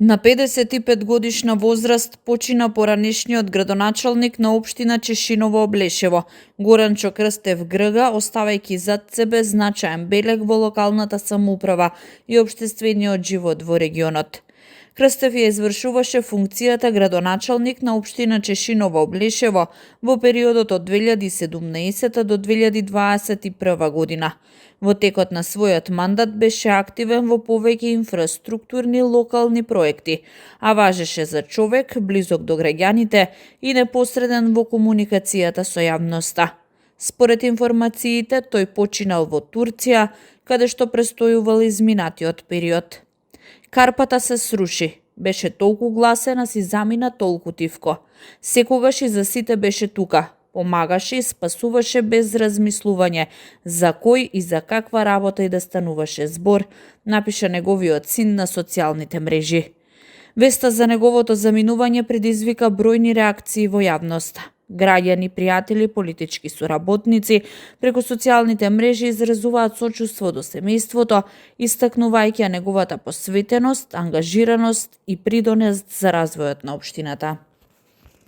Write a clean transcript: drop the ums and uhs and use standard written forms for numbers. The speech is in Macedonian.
На 55 годишна возраст почина поранешниот градоначалник на општина Чешиново Облешево, Горанчо Крстев Грга, оставајќи зад себе значаен белег во локалната самоуправа и општествениот живот во регионот. Крстев ја извршуваше функцијата градоначалник на општина Чешиново Облешево во периодот од 2017 до 2021 година. Во текот на својот мандат беше активен во повеќе инфраструктурни локални проекти, а важеше за човек близок до граѓаните и непосреден во комуникацијата со јавноста. Според информациите, тој починал во Турција, каде што престојувал изминатиот период. Карпата се сруши. Беше толку гласен, а си замина толку тивко. Секогаш и за сите беше тука. Помагаше и спасуваше без размислување за кој и за каква работа и да стануваше збор, напиша неговиот син на социјалните мрежи. Веста за неговото заминување предизвика бројни реакции во јавноста. Граѓани, пријатели, политички соработници преку социјалните мрежи изразуваат сочувство до семејството, истакнувајќи неговата посветеност, ангажираност и придонес за развојот на општината.